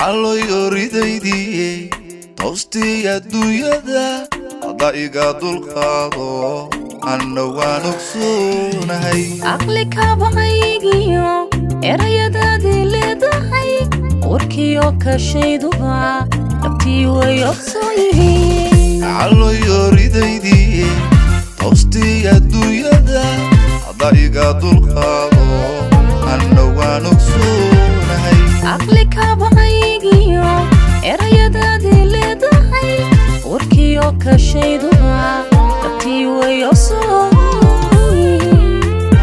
Gacaloy-ooridaydii toostii adduunyada hadda iga dulqaado, anna waan ogsoonahay. Aqli kaabahaygiyo erayadaadii leedahay, warkiyo kashayduba dhabtii way ogsoon yihiin. Gacaloy-ooridaydii toostii adduunyada hadda iga dulqaado, anna waan ogsoonahay. Aqli kaabahaygiyo erayadaadii leedahay, warkiyo kashayduba dhabtii way ogsoon yihiin.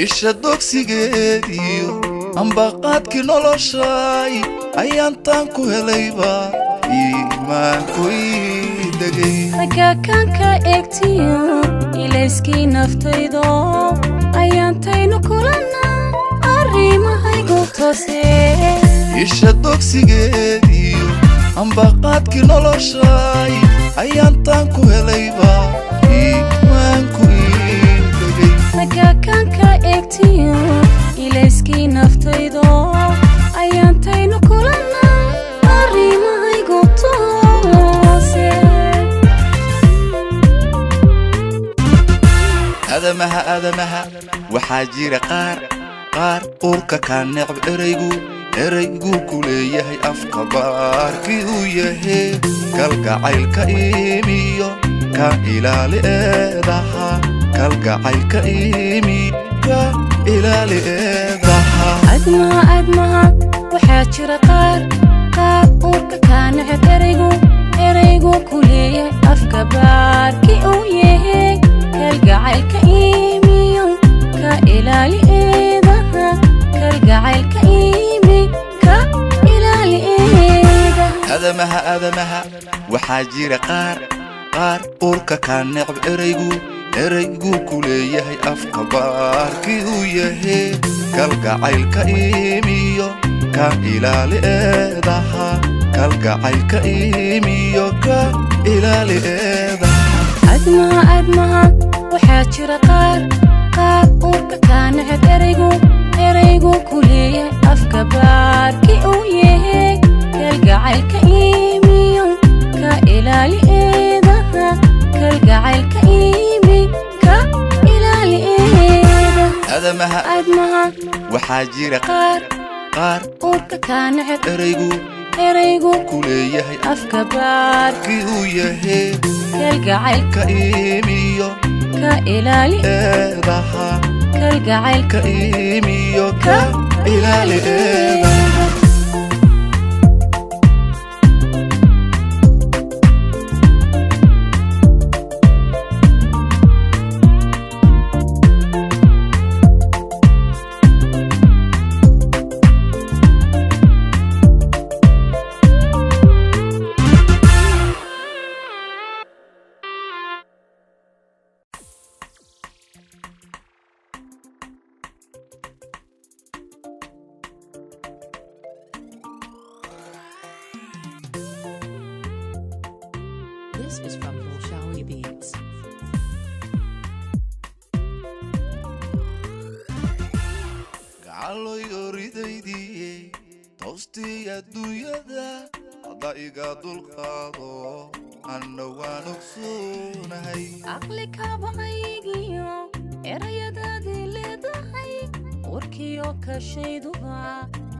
Isha dogsigeediyo ambaqaadkii noloshay ayaantaan ku helayba iimaanku ii degay. Ragaakanka eegtiyo ilayskii naftaydo ayaantaynu kulanna arrimahaygu toose. Isha dogsigeediyo ambaqaadkii noloshay ayaantaan ku helayba iimaanku ii degay. Ragaakanka eegtiyo ilayskii naftaydo ayaantaynu kulanna arrimahaygu toose. Aadamaha, aadamaha waxaa jira qaar qaar uurka kaa necb, eraygu ku leeyahay afka baarkii uu yahe, kalgacaylka imiyo ka ilaali eedaha, kalgacaylka imi ka ilaali eedaha. Admaha, admaha waxaa jira qaar qaar uurka kaa neceb, eraygu ku leeyahay afka baarki uu yahay, kalgacaylka imiyo ka ilaali eedaha, kalgacaylka imi ka ilaali eedaha. Aadamaha, aadamaha waxaa jira qaar qaar uurka kaa necb, eraygu ku leeyahay afka baarkii uu yahe, kalgacaylka imiyo ka ilaali eedaha, kalgacaylka imiyo ka ilaali eedaha. Admaha, admaha waxaa jira qaar qaar uurka kaa neceb, eraygu ku leeyahay afka baarki uu yahay, kalgacaylka imiyo ka ilaali eedaha, kalgacaylka imi ka ilaali eedaha. Aadamaha, admaha waxaa jira qaar qaar uurka kaa neceb, eraygu eraygu ku leeyahay afka baarki kii uu yahe, kalgacaylka ka imiyo ka ilaali eedaha, kalgacaylka ka imiyo ka ilaali eedaha. This is from Bolshawi Beats. Gacaloy-ooridaydii toostii adduunyada hadda iga dulqaado, anna waan ogsoonahay. Aqli kaabahaygiyo erayadaadii leedahay, warkiyo kashayduba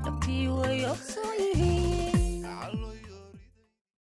dhabtii way ogsoon yihiin.